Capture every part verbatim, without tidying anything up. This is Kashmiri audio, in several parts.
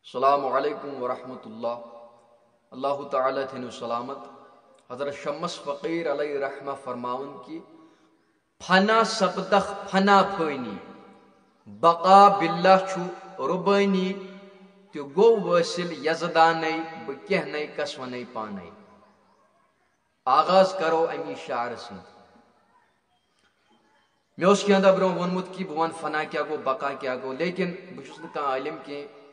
السلام علیکم ورحمۃ اللہ۔ اللہ تعالیٰ تھٲینو سلامت۔ حضرت شمس فقیر علیہ رحمہ فرماوان کہ فنا سپدخ فنا فٲنی، بقا باللہ چھُ رُبٲنی، تہِ گوٚو وٲصِل یزدانے، بہٕ کینٛہہ نے کس ونے پانے۔ آغاز کرو امی شعر سۭتۍ۔ مےٚ اوس کینٛہہ دۄہ برونٛہہ ووٚنمُت کہِ بہٕ وَنہٕ فنا کیٛاہ گوٚو، بقا کیٛاہ گوٚو، لیکن بہٕ چھُس نہٕ کانٛہہ عٲلِم کینٛہہ۔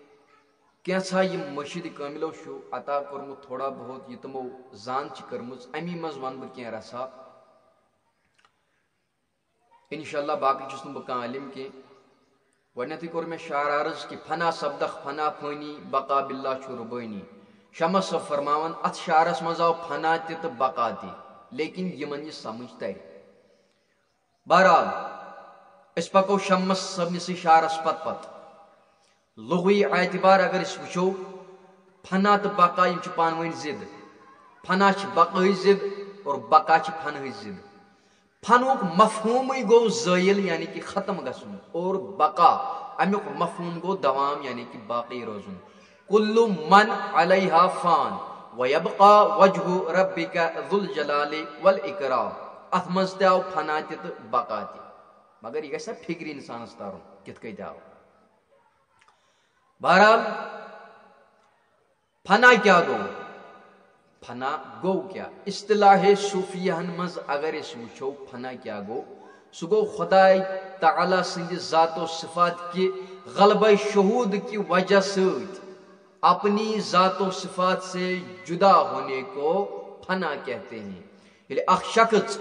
کینٛژھا یِم مُرشِدِ کٲمِلو چھُ عطا کوٚرمُت تھوڑا بہت، یہِ تِمو زان چھِ کٔرمٕژ، اَمی منٛز وَنہٕ بہٕ کینٛہہ رژھا۔ اِنشاءاللہ باقٕے چھُس نہٕ بہٕ کانٛہہ عٲلِم کینٛہہ۔ گۄڈٕنٮ۪تھٕے کوٚر مےٚ شعر عرض کہِ فنا سپدخ فنا فٲنی، بقا باللہ چھُ رُبٲنی۔ شمس صٲب فرماوان، اَتھ شعرَس منٛز آو فنا تہِ تہٕ بقا تہِ، لیکن یِمَن یہِ سمجھ تَرِ۔ بہرحال، أسۍ پکو شمس صٲبنِسٕے شعرس پتہٕ پتہٕ۔ لغوی اعتبار اگر أسۍ وٕچھو، فنا تہٕ بقا یِم چھِ پانہٕ ؤنۍ ضد۔ فنا چھِ بقاہٕچ ضد اور بقا چھِ فنہٕچ ضد۔ فنہُک مفہوٗمٕے گوٚو زٲیِل، یعنی کہِ ختم گژھُن، اور بقا، امیُک مفہوٗم گوٚو دوام، یعنی کہِ باقٕے روزُن۔ کل من علیہا فان ویبقا وجہ ربک ذو الجلال والاکرام۔ اتھ منٛز تہِ آو فنا تہِ تہٕ بقا تہِ، مگر یہِ گژھِ ہا فکرِ انسانس ترُن کِتھ کٔنۍ تہِ آو۔ بہرحال، فنا کیٛاہ گوٚو؟ فنا گوٚو کیٛاہ؟ اصطلاح صوفیہن منٛز اگر أسۍ وٕچھو فنا کیٛاہ گوٚو، سُہ گوٚو خداے تعالیٰ سٕنٛدِ ذات و صفات کہِ غلبہ شہود کہِ وجہ سۭتۍ اپنی ذات و صفات سے جدا ہونے کو فنا کہتے ہیں۔ ییٚلہِ اکھ شخص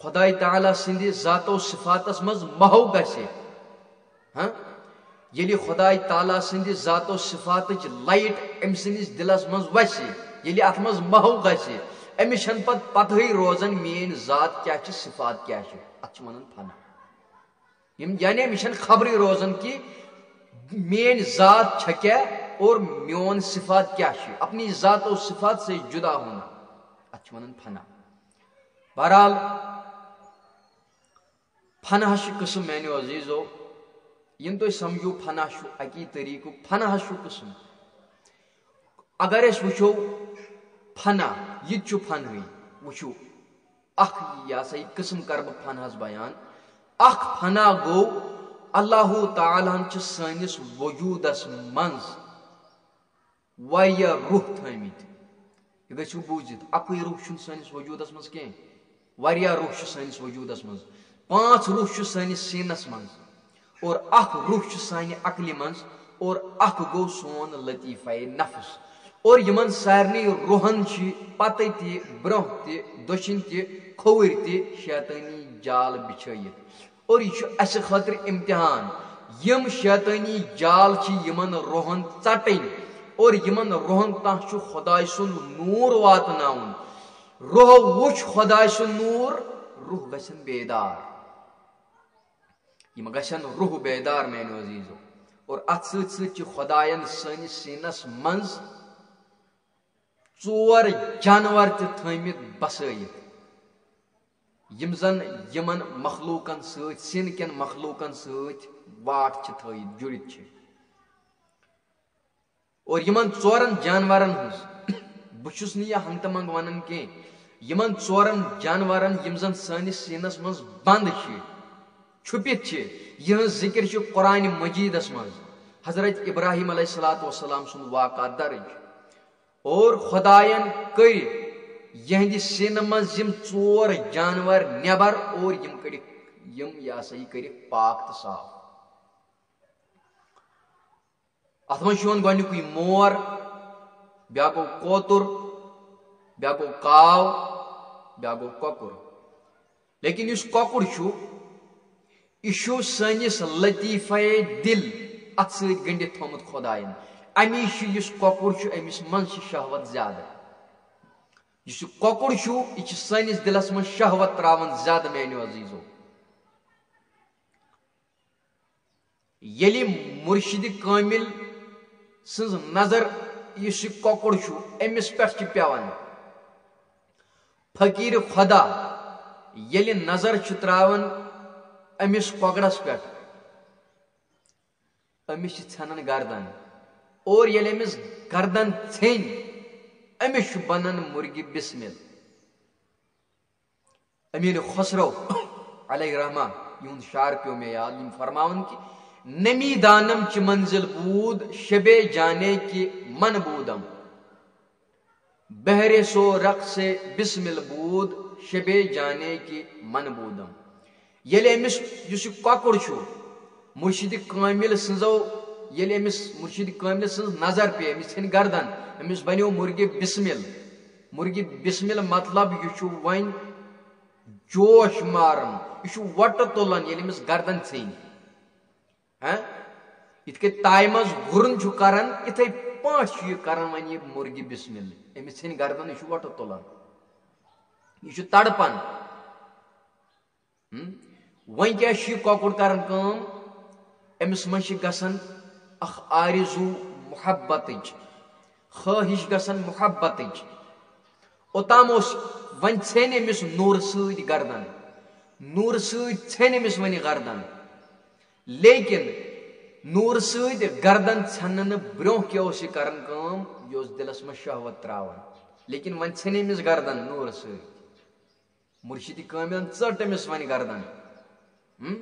خداے تعالیٰ سٕنٛدِ ذات و صفاتس منٛز محو گژھِ، ہاں، ییٚلہِ خداے تعالیٰ سٕنٛدِ ذات و صفاتٕچ لایٹ أمۍ سٕنٛدِس دِلس منٛز وسہِ، ییٚلہِ اتھ منٛز محو گژھِ، أمِس چھَنہٕ پتہٕ پتہٕے روزان میٲنۍ ذات کیٛاہ چھِ، صفات کیٛاہ چھِ۔ اتھ چھِ ونان فنا۔ یِم، یعنی أمِس چھَنہٕ خبرٕے روزان کہِ میٲنۍ ذات چھےٚ کیٛاہ اور میون صفات کیٛاہ چھِ، اپنی ذات و صفات سے جدا ہونا۔ اتھ چھِ ونان فنا۔ بہرحال، فناہس چھِ قٕسم میانیو عزیزو، یِم تُہۍ سمجھو فنا چھُ اکی طریٖقُک، فناہس چھُ قٕسم۔ اگر أسۍ وٕچھو فنا، یہِ تہِ چھُ فنہٕے۔ وٕچھِو، اکھ یہِ ہسا یہِ قٕسم کرٕ بہٕ فناہس بیان۔ اکھ فنا گوٚو، اللہ تعالیٰ ہن چھِ سٲنِس وجوٗدس منٛز واریاہ روح تھٲومٕتۍ۔ یہِ گژھِو بوٗزِتھ، اَکُے روح چھُنہٕ سٲنِس وجوٗدَس منٛز کینٛہہ، واریاہ روح چھِ سٲنِس وجوٗدَس منٛز۔ پانٛژھ روح چھِ سٲنِس سیٖنَس منٛز، اور اَکھ روح چھُ سانہِ عقلہِ منٛز، اور اَکھ گوٚو سون لطیفہ نفس۔ اور یِمَن سارنٕے روحَن چھِ پَتہٕ تہِ، برٛونٛہہ تہِ، دٔچھِنۍ تہِ، کھووٕرۍ تہِ شیطٲنی جال بِچھٲیِتھ۔ اور یہِ چھُ اَسہِ خٲطرٕ اِمتِحان۔ یِم شیطٲنی جال چھِ یِمَن روحَن ژَٹٕنۍ اور یِمَن روحَن تام چھُ خۄداے سُنٛد نوٗر واتناوُن۔ روح وٕچھ خۄداے سُنٛد نوٗر، روح گژھن بیدار۔ یِم گژھن روح بیدار، میانیو عزیزو۔ اور اَتھ سۭتۍ سۭتۍ چھِ خۄدایَن سٲنِس سیٖنَس منٛز ژور جانور تہِ تھٲومٕتۍ بسٲیِتھ، یِم زن یِمن مخلوقن سۭتۍ، سیٖنہٕ کٮ۪ن مخلوقن سۭتۍ واٹھ چھِ تھٲوِتھ، جُڑِتھ چھِ۔ اور یِمن ژورن جانورن ہٕنٛز، بہٕ چھُس نہٕ یہِ ہنٛگتہٕ منٛگ ونان کینٛہہ، یِمن ژورن جانورن، یِم زن سٲنِس سیٖنس منٛز بنٛد چھِ، چھُپِتھ چھِ، یِہٕنٛز ذِکِر چھِ قرآنِ مجیٖدس منٛز۔ حضرت ابراہیم علیہ الصلوۃ والسلام سُنٛد واقعہ درٕج۔ اور خۄدایَن کٔرۍ یِہنٛدِ سیٖنہٕ منٛز یِم ژور جانور نٮ۪بر اور یِم کٔڑِکھ، یِم، یہِ ہسا یہِ کٔرِکھ پاک تہٕ صاف۔ اَتھ منٛز چھُ یِوان گۄڈٕنیُکُے مور، بیٛاکھ گوٚو کوتُر، بیٛاکھ گوٚو کاو، بیٛاکھ گوٚو کۄکُر۔ لیکن یُس کۄکُر چھُ، یہِ چھُ سٲنِس لطیفہ دِل اَتھ سۭتۍ گٔنٛڈِتھ تھوٚمُت خۄدایَن۔ اَمی چھُ، یُس کۄکُر چھُ، أمِس منٛز چھِ شہوت زیادٕ۔ یُس یہِ کۄکُر چھُ، یہِ چھُ سٲنِس دِلَس منٛز شہوت ترٛاوان زیادٕ، میٛانیو عزیٖزو۔ ییٚلہِ مُرشِدِ کٲمِل سٕنٛز نظر یُس یہِ کۄکُر چھُ، أمِس پٮ۪ٹھ چھِ پٮ۪وان، فقیٖر خۄدا ییٚلہِ نظر چھُ ترٛاوان أمِس کۄکرَس پٮ۪ٹھ، أمِس چھِ ژھٮ۪نان گردن۔ اور ییٚلہِ أمِس گردن ژھیٚنۍ، أمِس چھُ بنان مرگِ بسمل۔ امیر خسرو علیہ رحمہ، یِہُنٛد شعر پیوٚو مےٚ یاد، یِم فرماوان کہِ نمی دانم چہِ منزل بود، شبے جانے کہِ من بودم۔ بہرے سو رقص بسمل بود، شبے جانے کہِ من بودم۔ ییٚلہِ أمِس، یُس یہِ کۄکُر چھُ، مرشد کامل سٕنٛزو، ییٚلہِ أمِس مرشد کامل سٕنٛز نظر پیٚیہِ، أمِس ژھیٚنۍ گردن، أمِس بنیو مرگِ بسمل۔ مرگِ بسمل مطلب، یہِ چھُ وۄنۍ جوش ماران، یہِ چھُ وۄٹہٕ تُلان، ییٚلہِ أمِس گردن ژھیٚنۍ۔ ہاں؟ یِتھ کٔنۍ تایہِ منٛز گُرُن چھُ کران، یِتھے پٲٹھۍ چھُ یہِ کران وۄنۍ یہِ مرگِ بسمل۔ أمِس ژھیٚنۍ گردن، یہِ چھُ وۄٹہٕ تُلان، یہِ چھُ تڑپان۔ ہم؟ وۄنۍ کیٛاہ چھُ یہِ کۄکُر کران کٲم؟ أمِس منٛز چھِ گژھان اکھ آرزو محبتٕچ، خٲہِش گژھان محبتٕچ۔ اوٚتام اوس، وۄنۍ ژھیٚنۍ أمِس نوٗرٕ سۭتۍ گردن، نوٗرٕ سۭتۍ ژھیٚنۍ أمِس وۄنۍ گردن۔ لیکن نوٗرٕ سۭتۍ گردن ژھٮ۪نہٕ نہٕ برٛونٛہہ کیٛاہ اوس یہِ کران کٲم؟ یہِ اوس دِلس منٛز شہوت تراوان۔ لیکن وۄنۍ ژھیٚنۍ أمِس گردن نوٗرٕ سۭتۍ۔ مرشد کاملن ژٔٹ أمِس وۄنۍ گردن۔ ہم؟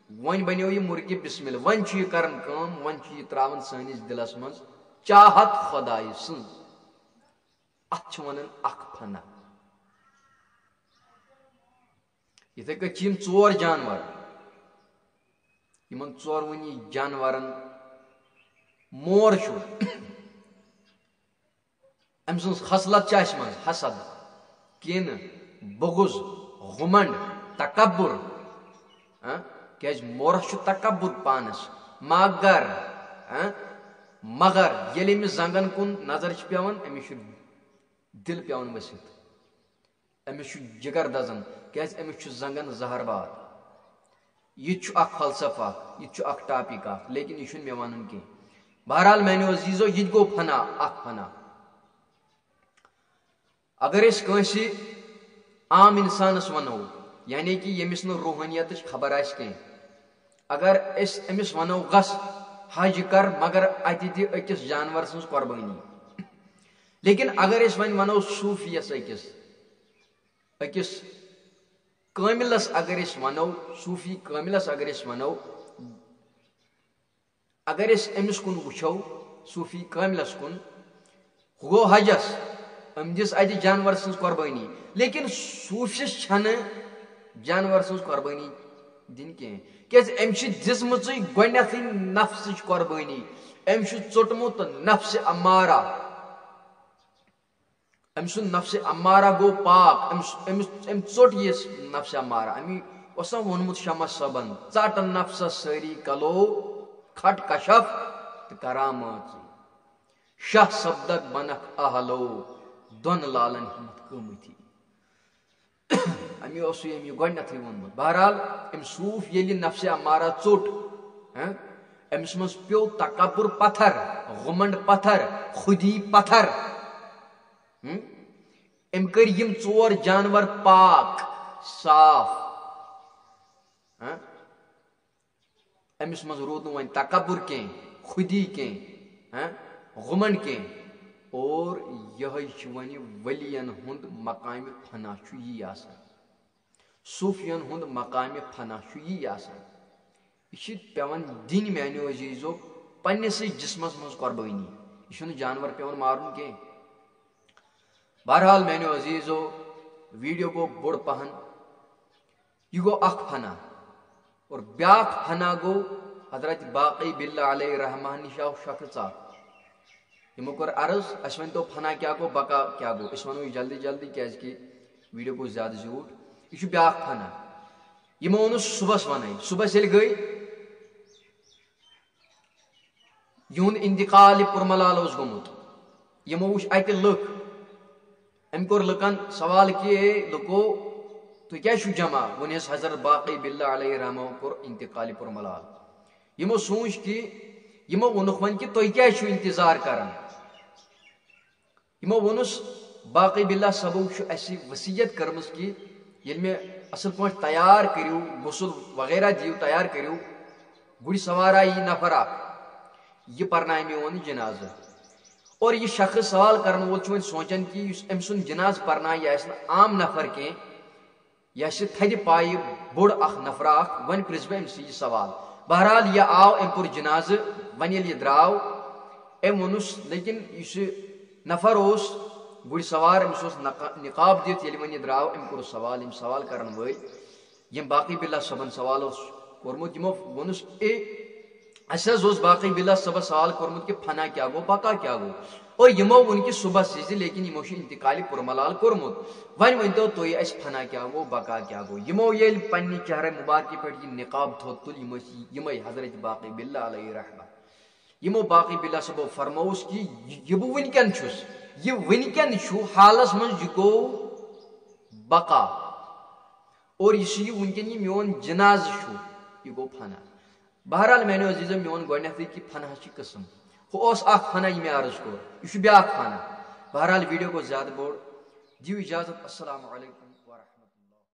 وۄنۍ بنیو یہِ مرگِ بسمل، وۄنۍ چھُ یہِ کران کٲم، وۄنۍ چھُ یہِ تراوان سٲنِس دِلس منٛز چاہت خۄدایہِ سٕنٛز۔ اتھ چھِ ونان اکھ فنا۔ یِتھے کٔنۍ چھِ یِم ژور جانور، یِمن ژورؤنی جانورن مور چھُ، أمۍ سٕنٛز خصلت چھِ اَسہِ منٛز حسد، کینہٕ، بغض، غمنڈ، تکبر۔ ہاں؟ کیازِ مورس چھُ تکبر پانس، مگر، ہاں؟ مگر ییٚلہِ أمِس زنگن کُن نظر چھِ پٮ۪وان، أمِس چھُ دِل پٮ۪وان ؤسِتھ۔ أمِس چھُ جگر دزان، کیازِ أمِس چھُ زنگن زہر باد۔ یہِ تہِ چھُ اکھ فلسفہٕ اکھ، یہِ تہِ چھُ اکھ ٹاپک اکھ، لیکن یہِ چھُنہٕ مےٚ ونُن کینٛہہ۔ بہرحال میانیو عزیزو، یہِ تہِ گوٚو فنا، اکھ فنا۔ اگر أسۍ کٲنٛسہِ عام انسانس ونو، یعنی کہِ ییٚمِس نہٕ روحٲنیتٕچ خبر آسہِ کینٛہہ، اگر أسۍ أمِس ونو، "گژھ حج کر، مگر اتہِ دِ أکِس جانور سٕنٛز قۄربٲنی"، لیکن اگر أسۍ وۄنۍ ونو صوٗفیَس أکِس، أکِس کٲمِلس اگر أسۍ ونو، صوٗفی کٲمِلس اگر أسۍ ونو، اگر أسۍ أمِس کُن وٕچھو، صوٗفی کٲمِلس کُن، ہُہ گوٚو حجس، أمۍ دِژ اتہِ جانور سٕنٛز قۄربٲنی، لیکن صوٗفیَس چھنہٕ جانور سٕنٛز قۄربٲنی دِنۍ کینٛہہ، کیازِ أمۍ چھِ دِژمٕژٕے گۄڈنیتھٕے نفسٕچ قۄربٲنی، أمۍ چھُ ژوٚٹمُت نفسِ امارہ۔ أمۍ سُنٛد نفسِ امارہ گوٚو پاک، أمۍ س-، أمِس، أمۍ ژوٚٹ یہِ نفسِ امارہ۔ أمی اوس نا ووٚنمُت شمس صٲبن، "ژٹ نفسس سٲری کلو، کھٹ کشف تہٕ کرامٲژٕے۔ شاہ سبدک بنکھ اہلو، دۄن لالن ہُنٛد قۭمتی۔" أمی اوس یہِ، أمی گۄڈنیتھٕے ووٚنمُت۔ بہرحال، أمۍ صوٗف ییٚلہِ نفسِ امارہ ژوٚٹ، ہاں، أمِس منٛز پیوٚو تکبر پتھر، غمنڈ پتھر، خودی پتھر۔ ہم؟ أمۍ کٔرۍ یِم ژور جانور پاک، صاف۔ ہاں؟ أمِس منٛز روٗد نہٕ وۄنۍ تکبر کینٛہہ، خودی کینٛہہ، ہاں؟ غمنڈ کینٛہہ۔ اور یِہوٚے چھُ وۄنۍ ؤلین ہُنٛد مقامِ فنا چھُ یی آسان۔ صوٗفین ہُنٛد مقامِ فنا چھُ یی آسان۔ یہِ چھِ پٮ۪وان دِنۍ میانیو عزیزو پننِسٕے جسمس منٛز قۄربٲنی۔ یہِ چھُنہٕ جانور پٮ۪وان مارُن کینٛہہ۔ بہرحال میانیو عزیزو، ویڈیو گوٚو بوٚڑ پہن۔ یہِ گوٚو اکھ فنا۔ اور بیاکھ فنا گوٚو حضرت باقی باللہ علیہ رحمہ نِش آو شخص اکھ۔ یِمو کوٚر عرض، "اَسہِ ؤنۍ تو فنا کیٛاہ گوٚو، بقا کیٛاہ گوٚو؟" أسۍ وَنو یہِ جلدی جلدی، کیٛازِ کہِ ویڈیو گوٚو زیادٕ زیوٗٹھ۔ یہِ چھُ بیٛاکھ فنا۔ یِمو ووٚنُس صُبحَس وَنَے۔ صُبحَس ییٚلہِ گٔے، یِہُنٛد اِنتِقالِ پُرملال اوس گوٚمُت۔ یِمو وٕچھ اَتہِ لُکھ۔ أمۍ کوٚر لُکَن سوال کہِ، "اے لُکو، تُہۍ کیٛازِ چھِو جمع؟" ووٚنہَس حضرت باقی باللہ علیہ رحمہ کوٚر اِنتِقالِ پُرملال۔ یِمو سوٗنٛچ کہِ، یِمو ووٚنُکھ وۄنۍ کہِ، "تُہۍ کیٛازِ چھِو اِنتظار کران؟" یِمو ووٚنُس، "باقی باللہ صٲبو چھُ اَسہِ وصیت کٔرمٕژ کہِ ییٚلہِ مےٚ اَصٕل پٲٹھۍ تیار کٔرِو، غسل وغیرہ دِیِو، تیار کٔرِو، گُرۍ سوارا یی نفر اکھ، یہِ پرنایہِ میون جنازٕ۔ اور یہِ شخص سوال کرن وول چھُ وۄنۍ سونچان کہِ یُس أمۍ سُنٛد جنازٕ پرنایہِ، یہِ آسہِ نہٕ عام نفر کینٛہہ، یہِ آسہِ تھدِ پایہِ بوٚڑ اکھ نفرا اکھ، وۄنۍ پرژھ بہٕ أمۍ سٕے یہِ سوال۔ بہرحال، یہِ آو، أمۍ پوٚر جنازٕ، وۄنۍ ییٚلہِ یہِ درٛاو، أمۍ ووٚنُس، لیکن یُس یہِ نفر اوس، گُرۍ سوار، أمِس اوس نقا-، نقاب دِتھ، ییٚلہِ وۄنۍ یہِ درٛاو، أمۍ کوٚرُس سوال، یِم سوال کرن وٲلۍ، یِم باقٕے باللہ صٲبن سوال اوس کوٚرمُت، یِمو ووٚنُس، اے، اَسہِ حظ اوس باقٕے باللہ صٲبس سوال کوٚرمُت کہِ فنا کیٛاہ گوٚو، بقا کیٛاہ گوٚو؟ اور یِمو ووٚن کہِ صُبحس یِزِ، لیکن یِمو چھُ انتقالِ پُرملال کوٚرمُت۔ وۄنۍ ؤنۍتو تُہۍ اَسہِ فنا کیٛاہ گوٚو، بقا کیٛاہ گوٚو؟ یِمو ییٚلہِ پننہِ چہرٕ مُبارکہِ پٮ۪ٹھ یہِ نقاب تھوٚد تُل، یِم ٲسۍ یِمے حضرت باقٕے باللہ علیہ رحمہ۔ یِمو باقٕے باللہ صٲبو فرمووُس کہِ یہِ، یہِ بہٕ وٕنکٮ۪ن چھُس، یہِ وٕنکٮ۪ن چھُ حالس منٛز، یہِ گوٚو بقا۔ اور یُس یہِ وٕنکٮ۪ن یہِ میون جنازٕ چھُ، یہِ گوٚو فنا۔ بہرحال، میانیو عزیزو، میون گۄڈٕنیتھٕے کہِ فناہس چھِ قٕسم۔ ہُہ اوس اکھ فنا، یہِ مےٚ عرض کوٚر، یہِ چھُ بیاکھ فنا۔ بہرحال، ویڈیو گوٚو زیادٕ بوٚڑ۔ دِیِو اجازت۔ السلام علیکم ورحمۃ اللہ۔